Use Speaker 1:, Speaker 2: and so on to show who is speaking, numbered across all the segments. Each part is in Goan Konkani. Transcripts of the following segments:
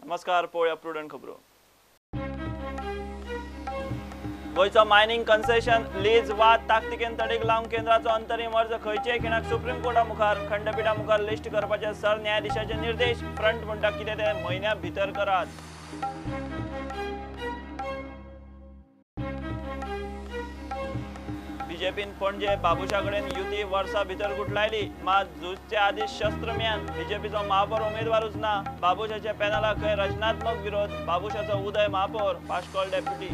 Speaker 1: नमस्कार, पळोवया प्रुडंट खबरो. गोंयचो मायनिंग कन्सेशन लीज वाद ताकतिकेन तडीक लावंक केंद्राचो अंतरीम अर्ज खंयचेय खिणाक सुप्रीम कोर्टा मुखार. खंडपीठा मुखार लिस्ट करपाचे सरन्यायाधीशाचे निर्देश. फ्रंट म्हणटा कितें ते म्हयन्या भितर करात. बीजेपीन पणजे बाबुशा कडेन युती वर्सा भितर गुठलायली, मात झुजचे आदी शस्त्र म्यान. बीजेपीचो महापौर उमेदवारूच ना. बाबुशाच्या पॅनलाक खंय रचनात्मक विरोध. बाबुशाचो उदय महापौर, पाश्कॉल डेप्युटी.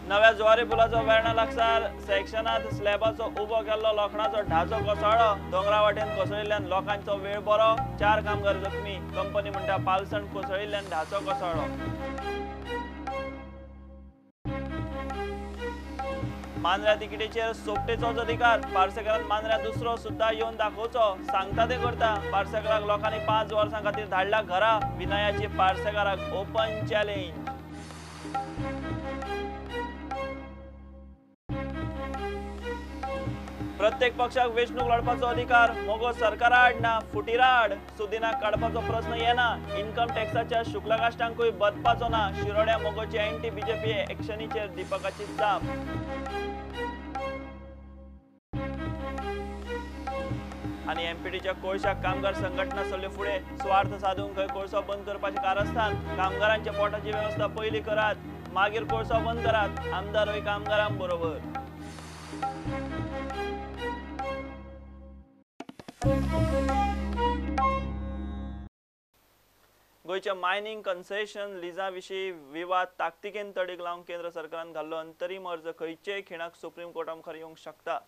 Speaker 1: नव्या जुवारी पुलाचो वेर्णा लागसार सेक्शनांत स्लॅबाचो उबो केल्लो लोखणाचो ढाचो कोसळ्ळो. दोंगरा वाटेन कोसळिल्ल्यान लोकांचो वेळ बरो. 4 कामगार जखमी. कंपनी म्हणटा पालसण कोसळिल्ल्यान ढाचो कोसळ्ळो. मांद्र्या तिकिटेचेर सोपटेचोच अधिकार. पार्सेकरान मांद्र्या दुसरो सुद्धा येवन दाखोवचो. सांगता ते करता. पार्सेकराक लोकांनी 5 वर्सां खातीर धाडला घरा. विनयाची पार्सेकराक ओपन चॅलेंज. प्रत्येक पक्षाक वेंचणूक लढपाचो अधिकार. मगो सरकारा आड ना, फुटीरा आड. सुदिनाक काडपाचो प्रस्न येना. इन्कम टॅक्साच्या शुक्लकाश्टांकूय बदपाचो ना. शिरोड्या मगोची एंटी बीजेपी एक्शनीचेर दीपकाची जाप. आनी एमपीटीच्या कोळशा कामगार संघटना सरल्यो फुडें. स्वार्थ साधूंक खंय कोळसो बंद करपाचें कारस्थान. कामगारांच्या पोटाची वेवस्था पयलीं करात, मागीर कोळसो बंद करात. आमदारूय कामगारां बरोबर. गोंयच्या मायनिंग कन्सेशन लिजा विशीं विवाद ताकतिकेन तडीक लावंक केंद्र सरकारान घाल्लो अंतरीम अर्ज खंयचेय खिणाक सुप्रीम कोर्टा मुखार येवंक शकता.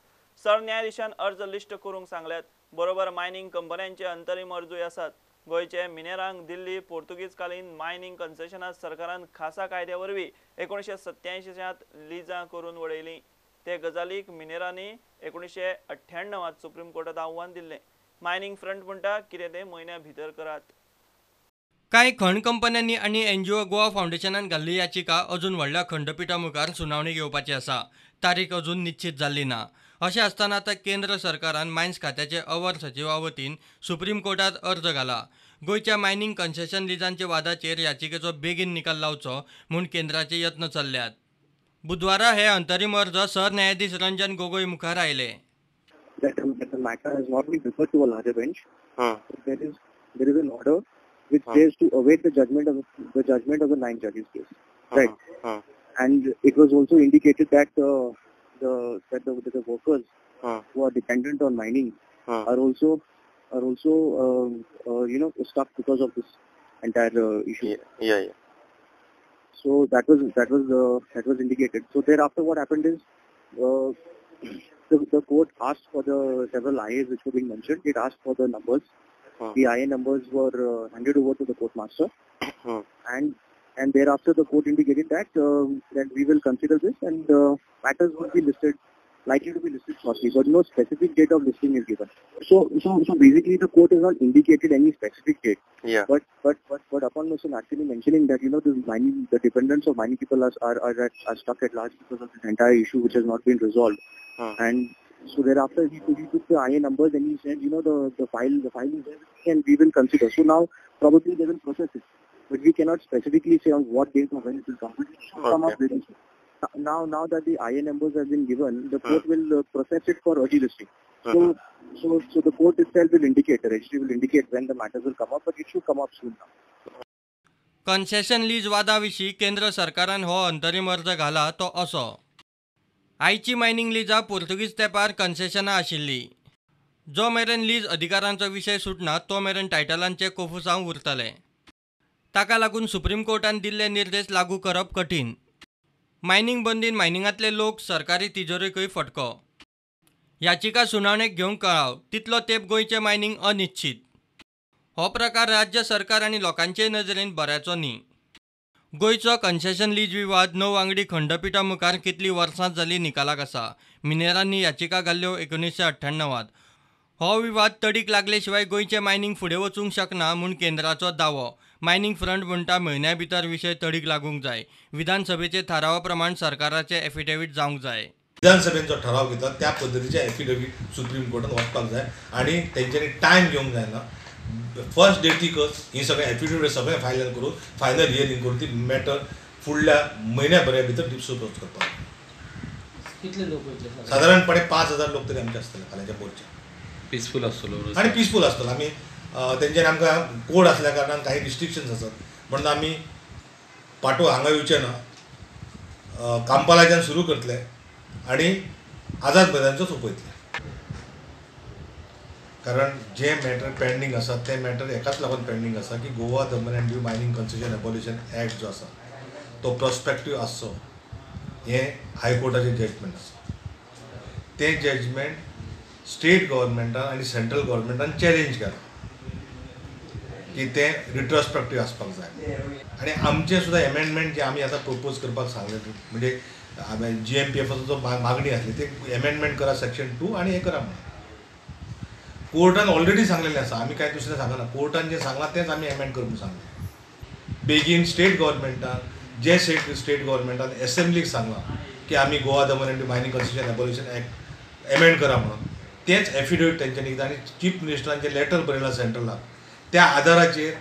Speaker 1: सरन्यायाधीशान अर्ज लिस्ट करूंक सांगल्यात. बरोबर मायनिंग कंपन्यांचे अंतरीम अर्जूय आसात. गोंयचे मिनेरांक दिल्ली पोर्तुगीजकालीन मायनिंग कन्सेशनां सरकारान खासा कायद्या वरवीं 1987 लिजां करून वडयलीं. ते गजालीक मिनेरांनी 1998 सुप्रीम कोर्टात आव्हान दिल्लें. मायनिंग फ्रंट म्हणटा कितें ते म्हयन्या भितर करात.
Speaker 2: कांय खण कंपन्यांनी आनी एनजीओ गोवा फावंडेशनान घाल्ली याचिका अजून व्हडल्या खंडपीठा मुखार सुनावणी घेवपाची आसा. तारीख अजून निश्चित जाल्ली ना. अशें आसतना आतां केंद्र सरकारान मायन्स खात्याचे अवर सचिवा वतीन सुप्रीम कोर्टात अर्ज घाला. गोंयच्या मायनिंग कन्सेशन लिजांच्या वादाचेर याचिकेचो बेगीन निकाल लावचो म्हूण केंद्राचे यत्न चल्ल्यात. बुधवारा हे अंतरीम अर्ज सरन्यायाधीश रंजन गोगोय मुखार आयले.
Speaker 3: Which says to await the judgment of the 9 judges case, right? And it was also indicated that the workers who are dependent on mining are also stuck because of this entire issue.
Speaker 4: Yeah.
Speaker 3: So that was indicated. So thereafter, what happened is the court asked for the several IAs which were being mentioned. It asked for the numbers. The IA numbers were handed over to the court master, and thereafter the court indicated that that we will consider this and matters would be listed, likely to be listed shortly, but no specific date of listing is given. So basically the court has not indicated any specific date.
Speaker 4: Yeah.
Speaker 3: But upon Mr. Nadkarni mentioning that this mining, the dependence of mining people are stuck at large because of this entire issue which has not been resolved, and so thereafter he took the IA numbers and he said, the file is there and we will consider. So now probably they will process it, but we cannot specifically say on what date or when it will come. But it should come up very soon. Now that the IA numbers have been given, the court will process it for early listing. So the court itself will indicate, the registry will indicate when the matters will come up, but it should come up soon now.
Speaker 2: Concession lease वादा विशीं केंद्र सरकारान हो अंतरीम अर्ज घाला तो असो. आयची मायनिंग लिजां पोर्तुगीज तेंपार कन्सेशनां आशिल्ली. जो मेरेन लीज अधिकारांचो विशय सुटना तो मेरेन टायटलांचे कोफुसांव उरतले. ताका लागून सुप्रीम कोर्टान दिल्ले निर्देश लागू करप कठीण. मायनिंग बंदीन मायनिंगांतले लोक सरकारी तिजोरेकूय फटको. याचिका सुनावणेक घेवंक कळाव तितलो तेंप गोंयचें मायनिंग अनिश्चित. हो प्रकार राज्य सरकार आनी लोकांचे नदरेन बऱ्याचो न्ही. गोंयचो कन्सेशन लीज विवाद 9 वांगडी खंडपीठा मुखार कितलीं वर्सां जालीं निकालाक आसा. मिनेरांनी याचिका घाल्ल्यो 1998. हो विवाद तडीक लागले शिवाय गोंयचें मायनिंग फुडें वचूंक शकना म्हूण केंद्राचो दावो. मायनिंग फ्रंट म्हणटा म्हयन्या भितर विशय तडीक लागूंक जाय. विधानसभेचे थारावा प्रमाण सरकाराचे एफिडेवीट जावंक जाय.
Speaker 4: विधानसभेन जो ठराव घेतला त्या पद्दतीचे एफिडेवीट सुप्रीम कोर्टान वचपाक जाय आनी तेंच्यांनी टायम घेवंक जायना. फर्स्ट डेटीकच ही सगळें एफिडेवीट सगळें फायनल करून फायनल हियरींग करून ती मॅटर फुडल्या म्हयन्या भऱ्या भितर डिस्पोज करपाक.
Speaker 5: कितले लोक वयतले?
Speaker 4: सादारणपणे 5,000 लोक तरी आमचे आसतले फाल्यांच्या मोर्चाक.
Speaker 6: पिसफूल आसतलो
Speaker 4: आनी पिसफूल आसतलो. आमी तेंच्यांनी आमकां कोड आसल्या कारणान काही रिस्ट्रिक्शन्स आसात म्हणून आमी पाटो हांगा येवचे ना, कांपालाच्यान सुरू करतले आनी आझाद मैदानचो सोंपयतले. कारण जे मॅटर पेंडींग आसा ते मॅटर एकाच लागून पेंडींग आसा की Goa Daman and Diu mining concession abolition act जो आसा तो प्रोस्पेक्टीव आसचो हें हायकोर्टाचें जजमेंट आसा. तें जजमेंट स्टेट गव्हर्मेंटान आनी सेंट्रल गव्हर्मेंटान चॅलेंज केलां की तें रिट्रोस्पेक्टीव आसपाक जाय. आनी आमचें सुद्दां एमेंडमेंट जे आमी आतां प्रपोज करपाक सांगलें म्हणजे GMPFाचो जो मागणी आसली ते एमेंडमेंट करा सेक्शन 2 आनी हें करा म्हणून कोर्टान ऑलरेडी सांगलेलें आसा. आमी कांय दुसरें सांगना, कोर्टान जें सांगलां तेंच आमी एमेंड करूंक सांगलें. बेगीन स्टेट गव्हर्मेंटान जे स्टेट गव्हर्मेंटान एसेंब्लीक सांगलां की आमी Goa Daman and mining concession abolition act amend करा म्हणून तेंच एफिडेवीट तेंच्यांनी आनी चीफ मिनिस्टरान जें लेटर बरयलां सेंट्रलाक त्या आदाराचेर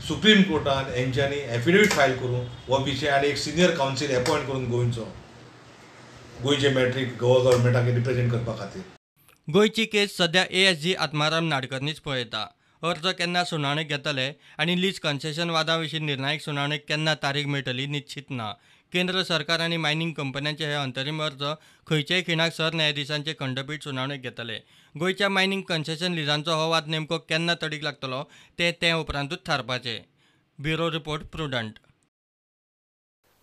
Speaker 4: सुप्रीम कोर्टान हेंच्यांनी एफिडेवीट फायल करून हो विशय आनी एक सिनियर कावन्सील एपॉयंट करून गोंयचे मॅट्रीक गोवा गव्हर्मेंटाक रिप्रेजेंट करपा खातीर.
Speaker 2: गोंयची केस सध्या ASG Atmaram नाडकर्णीच पळयता. अर्ज केन्ना सुनावणेक घेतले आनी लीज कन्सेशन वादा विशीं निर्णायक सुनावणेक केन्ना तारीख मेळटली निश्चित ना. केंद्र सरकार आनी मायनिंग कंपन्यांचे हे अंतरीम अर्ज खंयच्याय खिणाक सरन्यायाधीशांचे खंडपीठ सुनावणेक घेतले. गोंयच्या मायनिंग कन्सेशन लिजांचो हो वाद नेमको केन्ना तडीक लागतलो तें ते उपरांतूच थारपाचें. Bureau report, Prudent.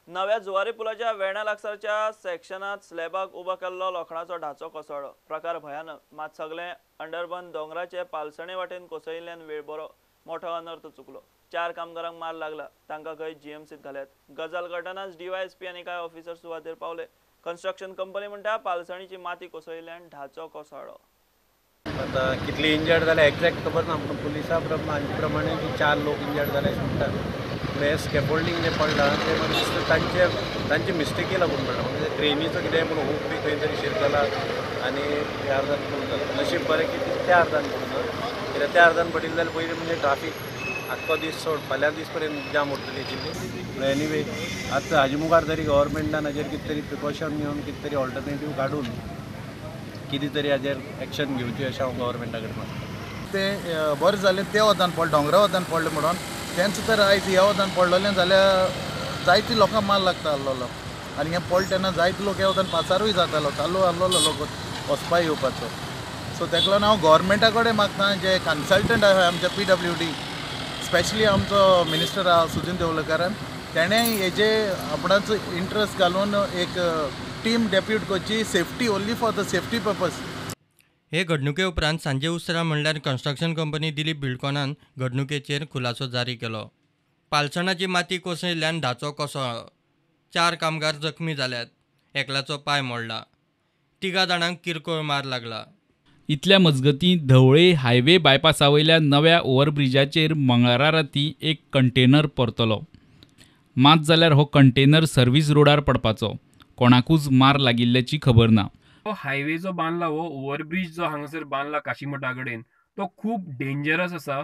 Speaker 1: नव्या जुवारी पुलाच्या वेर्णा लागसारच्या सेक्शनात स्लॅबाक उबो केल्लो लोखणाचो ढाचो कोसळ्ळो. प्रकार भयानक, मात सगळे अंडरबन दोंगराचे पालसणे वाटेन कोसळिल्ल्यान वेळ बरो मोठो अनर्थ चुकलो. 4 कामगारांक मार लागला, तांकां खंय GMCत घाल्यात. गजाल घडटनाच DYSP आनी कांय ऑफिसर सुवातेर पावले. कन्स्ट्रक्शन कंपनी म्हणटा पालसणीची माती कोसळिल्ल्यान ढाचो कोसळ्ळो.
Speaker 6: आतां कितले इंजर्ड जाले एक्झॅक्ट खबर ना, पूण पुलिसा प्रमाणे की 4 लोक इंजर्ड जाले अशें म्हणटात. पूण हें स्कॅफोल्डींग जें पडलां तें म्हाका दिसता तांचे मिस्टेकी लागून पडलां. म्हणजे क्रेनीचो कितें म्हूण हूक बी खंय तरी शिरकला आनी ह्या अर्दान पडून जाता. नशीब बरें की त्या अर्दान पडूं ना, कित्याक त्या अर्दान पडिल्लें जाल्यार पयलीं म्हणजे ट्राफीक आख्खो दीस सोड फाल्यां दीस पर्यंत जाम उरतली आशिल्ली. पूण एनिवे आतां हाजे मुखार तरी गव्हर्मेंटान हाजेर कितें तरी प्रिकॉशन घेवन कितें तरी ऑल्टरनेटीव काडून कितें तरी हाजेर एक्शन घेवची अशें हांव गव्हर्मेंटा कडेन मागता.
Speaker 7: तें बरें जालें ते वतान पडलें, दोंगरा वतान पडलें म्हणून तेंच तर आयज ह्या वतान पडलेलें जाल्यार जायते लोकांक मार लागता आसलेलो आनी हें पडलें तेन्ना जायते लोक ह्या वतान पासारूय जातालो, चालू आसलेलो लोक वचपा येवपाचो. सो तेका लागून हांव गव्हर्मेंटा कडेन मागता जे कन्सल्टंट आसा आमचे PWD specially आमचो मिनिस्टर आसा सुदिन देवळकारान, तेणें हेजे आपणाचो इंट्रस्ट घालून एक टीम डेप्यूट करची, safety only for the safety purpose.
Speaker 2: हे घडणुके उपरांत सांजे उसरां म्हणल्यार कन्स्ट्रक्शन कंपनी दिलीप बिल्डकॉनान घडणुकेचेर खुलासो जारी केलो. पालसणाची माती कोसळिल्ल्यान ढाचो कोसळ्ळो. 4 कामगार जखमी जाल्यात, एकल्याचो पांय मोडला, 3 जाणांक किरकोळ मार लागला.
Speaker 8: इतल्या मजगतीं धवळे हायवे बायपासा वयल्या नव्या ओव्हरब्रिजाचेर मंगळारा राती एक कंटेनर परतलो. मात जाल्यार हो कंटेनर सर्वीस रोडार पडपाचो, कोणाकूच मार लागिल्ल्याची खबर ना.
Speaker 9: हो हायवे जो बांदला, हो ओव्हरब्रीज जो हांगासर बांदला काशीमठा कडेन, तो खूब डेंजरस आसा.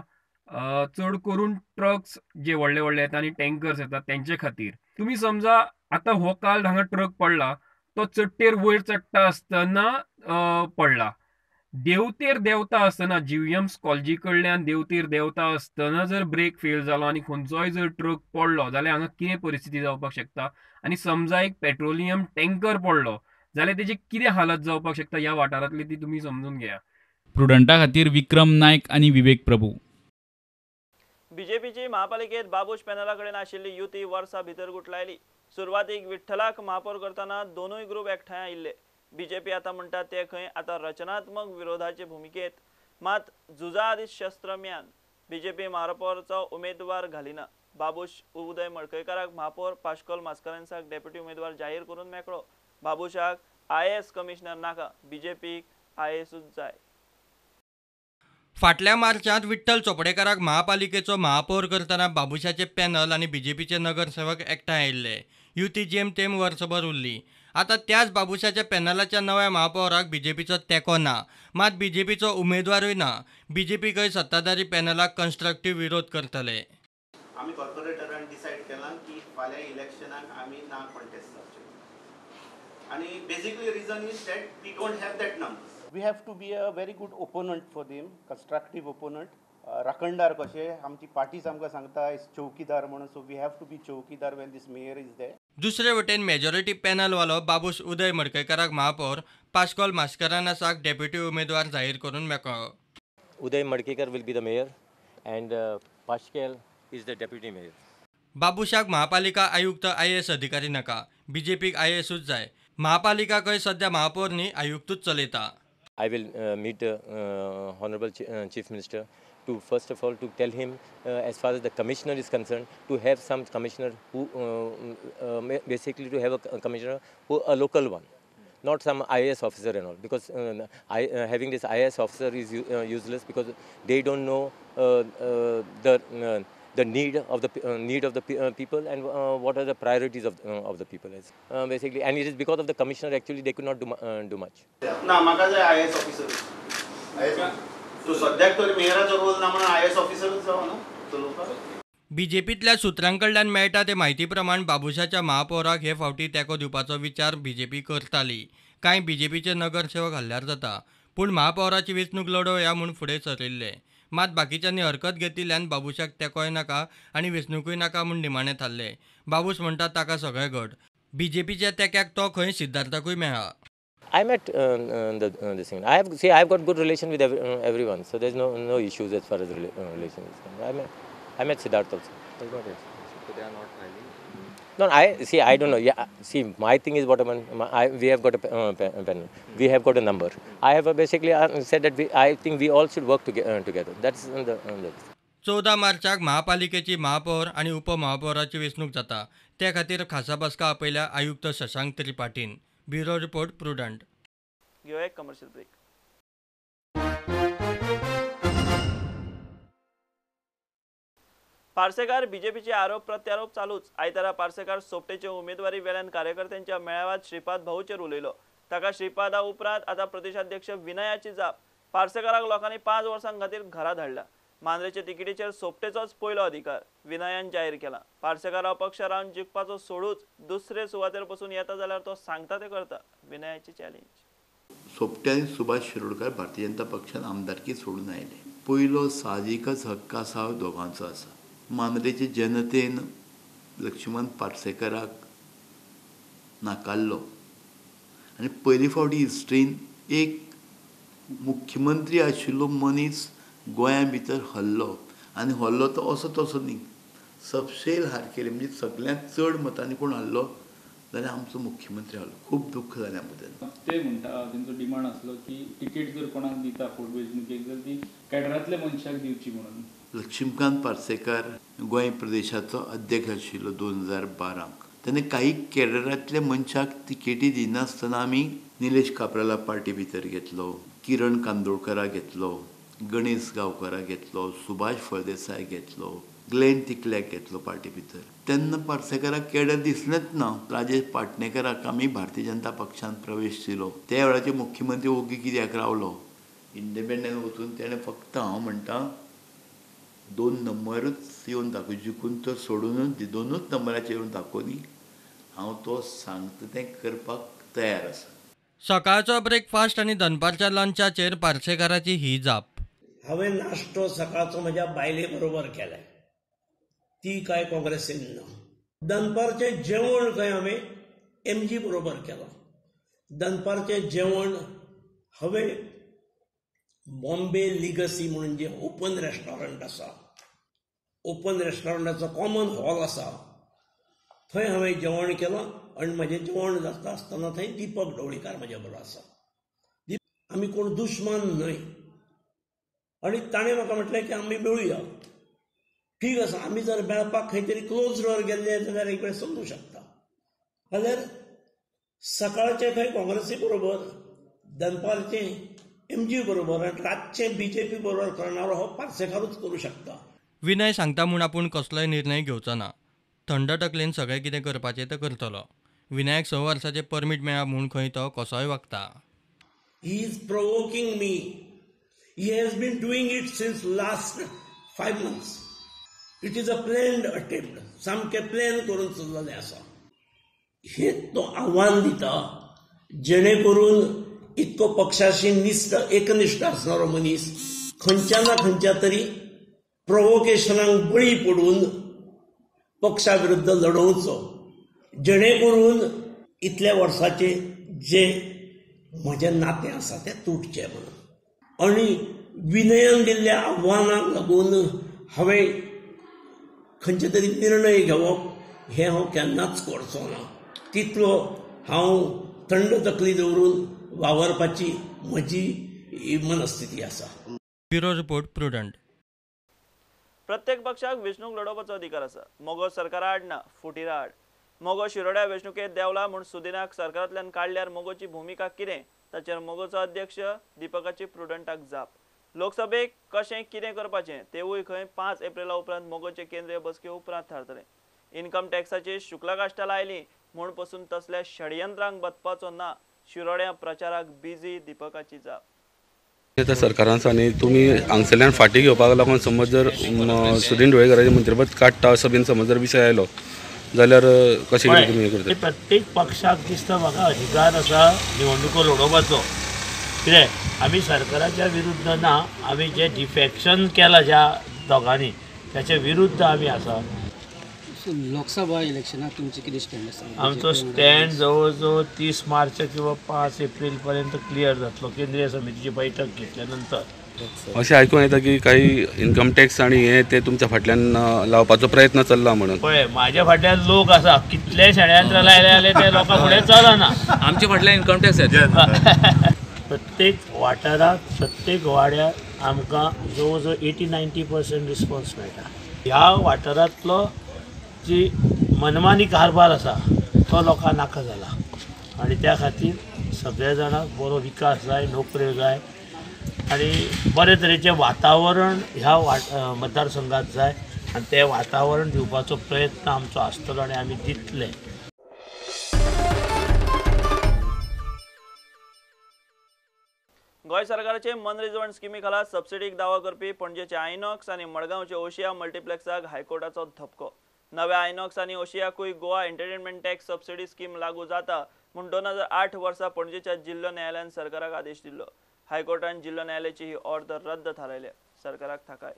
Speaker 9: चड करून ट्रक्स जे व्हडले व्हडले येता आनी टँकर्स येता तेंचे खातीर. तुमी समजा आतां हो काल हांगा ट्रक पडला तो चडटेर वयर चडटा आसतना पडला, देंवतेर देंवता आसतना GVMS कॉलेजी कडल्यान देंवतेर देंवता आसतना जर ब्रेक फेल जालो आनी खंयचोय जर ट्रक पडलो जाल्यार हांगा कितें परिस्थिती जावपाक शकता. आनी समजा एक पेट्रोलियम टँकर पडलो जाल्यार तेजी कितें हालत जावपाक शकता ह्या वाठारांतली ती तुमी समजून घेया.
Speaker 8: प्रुडंटा खातीर विक्रम नायक आनी विवेक प्रभू.
Speaker 1: बीजेपीची महापालिकेत बाबूश पॅनला कडेन आशिल्ली युती वर्सा भितर गुटलायली. सुरवातीक विठ्ठलाक महापौर करतना दोनूय ग्रुप एकठांय आयिल्ले. बीजेपी आतां म्हणटा ते खंय आतां रचनात्मक विरोधाचे भुमिकेत, मात झुजा आदी शस्त्र म्यान. बीजेपी महापौरचो उमेदवार घालिना. बाबूश उदय मडकयकाराक महापौर, पाश्कोल मास्करेन्साक डेप्युटी उमेदवार जाहीर करून मेकळो. बाबूशाक IAS commissioner नाका, बीजेपीक IASूच जाय.
Speaker 2: फाटल्या मार्चांत विठ्ठल चोपडेकाराक महापालिकेचो महापौर करतना बाबूशाचे पॅनल आनी बीजेपीचे नगरसेवक एकठांय आयिल्ले. युती जेमतेम वर्सभर उरली. आतां त्याच बाबुशाच्या पॅनलाच्या नव्या महापौराक बीजेपीचो तेंको ना, मात बीजेपीचो उमेदवारूय ना. बीजेपीकय सत्ताधारी पॅनलाक कन्स्ट्रक्टीव विरोध करतले.
Speaker 10: आमी कॉर्पोरेटरान डिसायड केलां की फाल्यां इलेक्शनाक आमी ना कॉन्टेस्ट जावचे आनी basically reason is that we don't have that numbers.
Speaker 11: We have to be a very good opponent for them, constructive opponent. राखणदार कशे आमची पार्टीच आमकां सांगता चौकीदार म्हणून, so we have to be chowkidar when this mayor is there.
Speaker 2: दुसरे वटेन मेजॉरिटी पॅनलवालो बाबूश उदय मडकयकाराक महापौर, पास्कॉल मास्करानासाक डेप्युटी उमेदवार जाहीर करून मेकळो.
Speaker 12: Uday Madkaikar will be the mayor and Pascal is the deputy mayor.
Speaker 2: बाबूशाक महापालिका आयुक्त IAS अधिकारी नाका, बीजेपीक IASूच जाय. महापालिका खंय सध्या महापौर न्ही आयुक्तूच चलयता.
Speaker 12: I will meet Honorable Chief Minister to first of all to tell him as far as the commissioner is concerned to have some commissioner who basically to have a commissioner who a local one, not some IAS officer and all, because having this IAS officer is useless because they don't know the need of the people and what are the priorities of the people is basically, and it is because of the commissioner actually they could not do much.
Speaker 10: ना म्हाका जाय IAS officer. तो सद्याक तरी मेयराचो रोल ना म्हणून IAS ऑफिसरूच जावं न्हू चलोवपाक.
Speaker 2: बीजेपींतल्या सुत्रां कडल्यान मेळटा ते म्हायती प्रमाण बाबुशाच्या महापौराक हे फावटी तेंको दिवपाचो विचार बीजेपी करताली. कांय बीजेपीचे नगरसेवक हल्ल्यार जाता, पूण महापौराची वेंचणूक लडोवया म्हूण फुडें सरिल्ले. मात बाकीच्यांनी हरकत घेतिल्ल्यान बाबुशाक तेंकोय नाका आनी वेंचणुकूय नाका म्हूण निमाणें थारलें. बाबूश म्हणटा ताका सगळे घट. बीजेपीच्या तेंक्याक तो खंय सिद्धार्थाकूय मेळ्ळा.
Speaker 12: I met this thing. I have got good relation with everyone, so there's no issues as far as relation is concerned. I met Siddharth also.
Speaker 13: Got it. So they are not filing.
Speaker 12: No, I don't know. Yeah, see, my thing is what we have got a panel. We have got a number. I have basically said that I think we all should work together. That's the.
Speaker 2: 14 मार्चाक महापालिकेची महापौर आनी उपमहापौराची वेंचणूक जाता. त्या खातीर खासा बसका आपयल्या आयुक्त शशांक त्रिपाठीन. Bureau report, Prudent.
Speaker 1: घेऊया एक कमर्शियल ब्रेक. पार्सेकार बीजेपीचे आरोप प्रत्यारोप चालूच. आयतारा पार्सेकार सोपटेचे उमेदवारी वेल्यान कार्यकर्त्यांच्या मेळाव्यात श्रीपाद भाऊचेर उलयलो. ताका श्रीपादा उपरांत आता प्रदेशाध्यक्ष विनयाची जाप. पार्सेकाराक लोकांनी 5 वर्सां खातीर घरा धाडला. मांद्रेचे तिकेटीचेर सोपटेचोच पयलो अधिकार विनयान जाहीर केला. पार्सेकार अपक्ष रावन जिखपाचो सोडूच दुसरे सुवातेर बसून येता जाल्यार तो सांगता ते करता. विनयाची चॅलेंज.
Speaker 14: सोपटे आनी सुभाष शिरोडकर भारतीय जनता पक्षान आमदारकी सोडून आयले. पयलो साहजिकच हक्क आसा दोगांचो आसा. मांद्रेचे जनतेन लक्ष्मण पार्सेकराक नाकारलो आनी पयले फावटी हिस्ट्रीन एक मुख्यमंत्री आशिल्लो मनीस गोंया भितर हरलो आनी हरलो तो असो तसो न्ही, सबसेल हार केली, म्हणजे सगळ्यांत चड मतांनी कोण हरलो जाल्यार आमचो मुख्यमंत्री हरलो. खूब दुख्ख जालें आमकां तेन्ना.
Speaker 8: ते म्हणटा तेंचो डिमांड आसलो की तिकेट जर कोणाक दिता पोटवेंचणुकेक जर ती कॅडरांतल्या मनशाक दिवची म्हणून.
Speaker 14: लक्ष्मीकांत पार्सेकार गोंय प्रदेशाचो अध्यक्ष आशिल्लो 2012 तेन्ना काही कॅडरांतल्या मनशाक तिकेटी दिनासतना आमी निलेश काब्राला पार्टी भितर घेतलो, किरण कांदोळकराक घेतलो, गणेश गांवकराक घेतलो, सुभाष फळदेसाय घेतलो, ग्लेन तिकल्याक घेतलो पार्टी भितर. तेन्ना पार्सेकाराक कॅडर दिसलेंच ना. राजेश पाटणेकराक आमी भारतीय जनता पक्षान प्रवेश दिलो. त्या वेळाचे मुख्यमंत्री ओगी कित्याक रावलो? इंडिपेंडंट वचून तेणें फक्त हांव म्हणटा 2 नंबरूच येवन दाखय, जिखून तो सोडूनच दी, 2च नंबराचेर येवन दाखोवनी हांव तो सांगता तें करपाक तयार आसा.
Speaker 2: सकाळचो ब्रेकफास्ट आनी दनपारच्या लंचाचेर पार्सेकाराची ही जाप.
Speaker 15: हांवें नाश्तो सकाळचो म्हज्या बायले बरोबर केलाय, ती काय काँग्रेसीन ना. दनपारचें जेवण खंय हांवें एमजी बरोबर केलां. दनपारचें जेवण हांवें बॉम्बे लिगसी म्हणून जें ओपन रेस्टॉरंट आसा, ओपन रेस्टॉरंटाचो कॉमन हॉल आसा, थंय हांवें जेवण केलां. आनी म्हजें जेवण जाता आसतना थंय दीपक ढवळीकार म्हज्या बरोबर आसा. आमी कोण दुस्मान न्हय. आनी ताणें म्हाका म्हटलें की आमी मेळुया. ठीक आसा, आमी जर मेळपाक खंय तरी क्लोज डोर गेल्ले जाल्यार एक वेळ समजूं शकता. जाल्यार सकाळचें खंय काँग्रेसी बरोबर, दनपारचें एमजी बरोबर आनी रातचें बीजेपी बरोबर करणारो हो पार्सेकारूच करूं शकता.
Speaker 2: विनय सांगता म्हूण आपूण कसलोय निर्णय घेवचो ना. थंड तकलेन सगळें कितें करपाचें तें करतलो. विनायक 6 वर्साचें परमीट मेळ्ळा म्हूण खंय तो कसोय वागता.
Speaker 15: He is provoking me. He has been doing it since last 5 months. It is a planned attempt. सामकें प्लॅन करून चल्लेलें आसा. हे तो आव्हान दिता जेणे करून इतको पक्षाशी निश्ठ एकनिश्ठ आसणारो मनीस खंयच्या ना खंयच्या तरी प्रोवोकेशनाक बळी पडून पक्षा विरुद्ध लढोवचो, जेणे करून इतल्या वर्साचे जे म्हजें नातें आसा तें तुटचें म्हणून. आनी विनयान दिल्ल्या आव्हानाक लागून हांवें खंयचे तरी निर्णय घेवप हें हांव केन्नाच करचो ना. तितलो हांव थंड तकली दवरून वावरपाची म्हजी मनस्थिती आसा.
Speaker 2: Bureau report, Prudent.
Speaker 1: प्रत्येक पक्षाक वेंचणूक लढोवपाचो अधिकार आसा. मगो सरकारा आड ना, फुटीरा आड. मगो शिरोड्या वेंचणुकेंत देंवला म्हूण सुदिनाक सरकारांतल्यान काडल्यार मगोची भुमिका कितें ताचेर मगोचो अध्यक्ष दीपकाची प्रुडंटाक जाप. लोकसभेक कशें कितें करपाचें तेवूय खंय 5 एप्रिला उपरांत मगोचे केंद्रीय बसके उपरांत थारतलें. इन्कम टॅक्साची शुक्ला काश्टा लायली म्हूण पसून तसल्या षडयंत्रांक बदपाचो ना, शिरोड्या प्रचाराक बिजी दीपकाची जाप.
Speaker 16: आतां सरकारान आनी तुमी हांगसरल्यान फाटीं घेवपाक लागून समज जर सुदीन ढवळीकाराचें मंत्रीपद काडटा असो बीन समज जर विशय आयलो जाल्यार कशें कितें तुमी हें करता?
Speaker 17: प्रत्येक पक्षाक दिसता म्हाका अधिकार आसा निवडणुको लडोवपाचो. कितें आमी सरकाराच्या विरुद्ध ना, आमी जे डिफेक्शन केलां ज्या दोगांनी त्याच्या विरुद्ध आमी आसा.
Speaker 5: लोकसभा इलेक्शनाक तुमचें कितें स्टँड आसा?
Speaker 17: आमचो स्टँड जवळ जवळ 30 मार्च किंवा 5 एप्रील पर्यंत क्लियर जातलो, केंद्रीय समितीची बैठक घेतल्या नंतर.
Speaker 16: अशें आयकूंक येता की काही इन्कम टॅक्स आनी हे ते तुमच्या फाटल्यान लावपाचो प्रयत्न चल्ला म्हणून.
Speaker 17: पळय, म्हाज्या फाटल्यान लोक आसा, कितले षडयंत्र लायले जाल्यार ते लोकां फुडें चलना.
Speaker 18: आमच्या फाटल्यान इन्कम टॅक्स.
Speaker 17: प्रत्येक वाठारांत प्रत्येक वाड्यार आमकां जवळ जवळ 80-90% रिस्पॉन्स मेळटा. ह्या वाठारांतलो जी मनमानी कारभार आसा तो लोकांक नाका जाला आनी त्या खातीर सगळ्या जाणांक बरो विकास जाय, नोकऱ्यो जाय आनी बरे तरेचें वातावरण ह्या मतदारसंघात जाय आनी तें वातावरण दिवपाचो प्रयत्न आमचो आसतलो आनी आमी दितले.
Speaker 1: गोंय सरकाराचे मनरिजवण स्किमी खाला सबसिडीक दावो करपी पणजेचे आयनॉक्स आनी मडगांवचे ओशिया मल्टिप्लेक्साक हायकोर्टाचो धपको. नव्या आयनॉक्स आनी ओशियाकूय Goa entertainment tax subsidy scheme लागू जाता म्हूण 2008 वर्सा पणजेच्या जिल्लो न्यायालयान सरकाराक आदेश दिल्लो. हायकोर्टान जिल्लो न्यायालयाची ही ऑर्डर रद्द थारायल्या. सरकाराक थाकाय.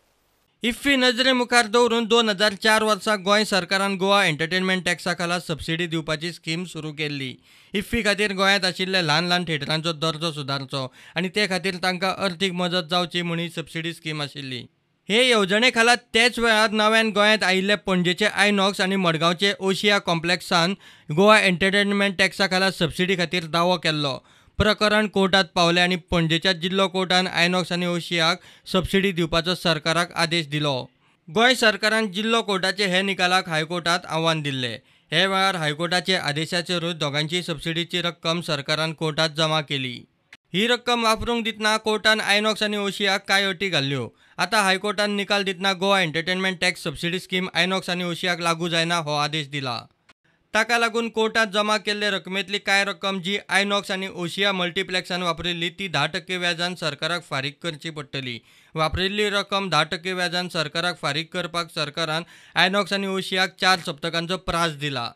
Speaker 2: इफ्फी नजरे मुखार दवरून 2004 वर्सा गोंय सरकारान गोवा एंटरटेनमेंट टॅक्सा खाला सबसिडी दिवपाची स्कीम सुरू केल्ली. इफ्फी खातीर गोंयांत आशिल्ल्या ल्हान ल्हान थिएटरांचो दर्जो सुदारचो आनी ते खातीर तांकां अर्थीक मजत जावची म्हूण ही सबसिडी स्कीम आशिल्ली. हे येवजणे खाला तेच वेळार नव्यान गोंयांत आयिल्ले पणजेचे आयनॉक्स आनी मडगांवचे ओशिया कॉम्प्लेक्सान गोवा एंटरटेनमेंट टॅक्सा खाला सबसिडी खातीर दावो केल्लो. प्रकरण कोर्टात पावलें आनी पणजेच्या जिल्लो कोर्टान आयनॉक्स आनी ओशियाक सबसिडी दिवपाचो सरकाराक आदेश दिलो. गोंय सरकारान जिल्लो कोर्टाचे हे निकालाक हायकोर्टात आव्हान दिल्लें. हे वेळार हायकोर्टाचे आदेशाचेरूच दोगांची सबसिडीची रक्कम सरकारान कोर्टात जमा केली. ही रक्कम वापरूंक दितना कोर्टान आयनॉक्स आनी ओशियाक कांय अटी घाल्ल्यो. आतां हायकोर्टान निकाल दितना Goa entertainment tax subsidy scheme INOX आनी ओशियाक लागू जायना हो आदेश दिला. ताका लागून कोर्टात जमा केल्ले रकमेंतली कांय रक्कम जी आयनॉक्स आनी ओशिया मल्टिप्लेक्सान वापरिल्ली ती 10% व्याजान सरकाराक फारीक करची पडटली. वापरिल्ली रक्कम 10% व्याजान सरकाराक फारीक करपाक सरकारान आयनॉक्स आनी ओशियाक 4 सप्तकांचो प्रास दिला.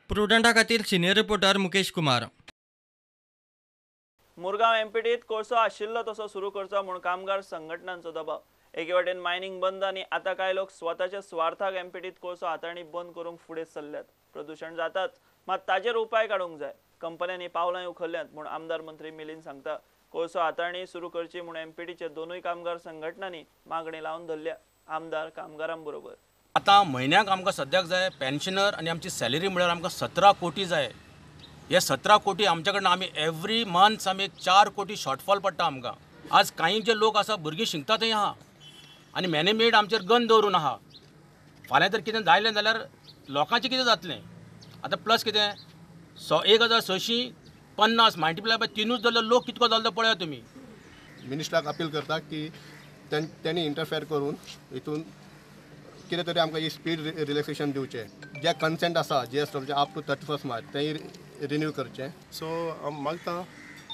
Speaker 2: प्रुडंटा खातीर सिनियर रिपोर्टर मुकेश कुमार.
Speaker 1: मुरगांव एमपीटीत कोळसो आशिल्लो तसो सुरू करचो म्हूण कामगार संघटनांचो दबाव. एके वटेन मायनिंग बंद आनी आतां कांय लोक स्वताच्या स्वार्थाक एमपीटीत कोळसो हाताळणी बंद करूंक फुडें सरल्यात. प्रदूशण जाताच, मात ताचेर उपाय काडूंक जाय. कंपन्यांनी पावलां उखल्ल्यांत म्हूण आमदार मंत्री मिलिंद सांगता. कोळसो हाताळणी सुरू करची म्हूण एमपीटीचे दोनूय कामगार संघटनांनी मागणी लावन धरल्या. आमदार कामगारां बरोबर.
Speaker 19: आतां म्हयन्याक आमकां सद्याक जाय पेन्शनर आनी आमची सॅलरी म्हळ्यार आमकां 17 कोटी जाय. हे 17 कोटी आमच्या कडन आमी एवरी मंथ आमी 4 कोटी शॉर्टफॉल पडटा आमकां. आज कांय जे लोक आसा भुरगीं शिकता थंय आहा आनी मॅनेजमेंट आमचेर गन दवरून आहा. फाल्यां तर कितें जायलें जाल्यार लोकांचें कितें जातलें? आतां प्लस कितें 1650 मल्टिप्लाय बाय 3 जाल्यार लोक कितको जालो तो पळया तुमी.
Speaker 20: मिनिस्टराक अपील करता की त्यांनी इंटरफेअर करून हितून
Speaker 18: कितें तरी आमकां ही स्पीड रिलॅक्सेशन दिवचें. जे कन्सेंट आसा जी एस डब्ल्यूचे अप टू 31 मार्च तेंय रिन्यू करचें.
Speaker 20: सो हांव मागता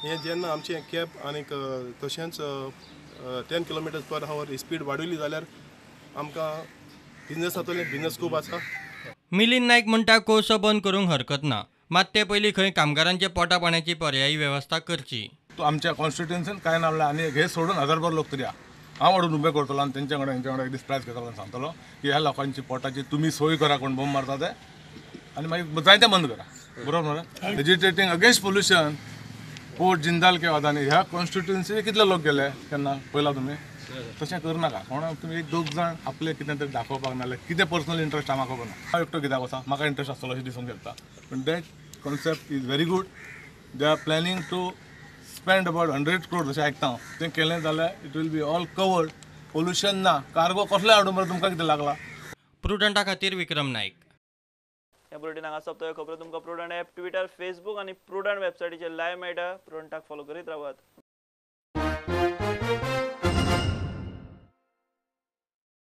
Speaker 20: हें जेन्ना आमचें कॅब आनीक तशेंच 10 किलोमिटर्स पर हावर स्पीड वाडयली जाल्यार आमकां बिजनेस जातलें, बिजनेस खूब आसा.
Speaker 2: मिलिंद नायक म्हणटा कोळसो बंद करूंक हरकत ना, मात ते पयलीं खंय कामगारांचे पोटा पाण्याची पर्यायी वेवस्था करची.
Speaker 21: आमच्या कॉन्स्टिट्युएन्सीन कांय ना म्हणल्यार आनी हे सोडून हजारभर लोक तरी आहा. हांव हाडून उबे करतलो आनी तेंच्या वांगडा हेंच्या वांगडा एक दीस प्रायस घेतलो आनी सांगतलो की ह्या लोकांची पोटाची तुमी सोय करा, कोण बोंब मारता ते आनी मागीर जाय तें बंद करा. बरोबर मरे? Agitating against pollution port Jindal के वादांनी ह्या कॉन्स्टिट्युएन्सी कितले लोक गेले केन्ना पळयला तुमी? तशें करनाका. कोण तुमी एक दोग जाण आपले कितें तरी दाखोवपाक नाल्यार कितें पर्सनल इंट्रस्ट आहा म्हाका खबर ना. हांव एकटो कित्याक वचा, म्हाका इंट्रस्ट आसतलो अशें दिसूंक शकता. पूण that concept is very good. They are planning to spend about 100 crore अशें आयकता हांव. तें केलें जाल्यार it will be all covered. Pollution ना, कार्गो कसलें हाडून बरें तुमकां कितें लागला.
Speaker 2: प्रुडंटा खातीर विक्रम नायक.
Speaker 1: ह्या बुलेटीन हांगा सोंपता. खबरो तुमकां प्रुडंट एप, ट्विटर, फेसबूक आनी प्रुडंट वेबसायटीचेर लायव्ह मेळटा. प्रुडंटाक फॉलो करीत रावात.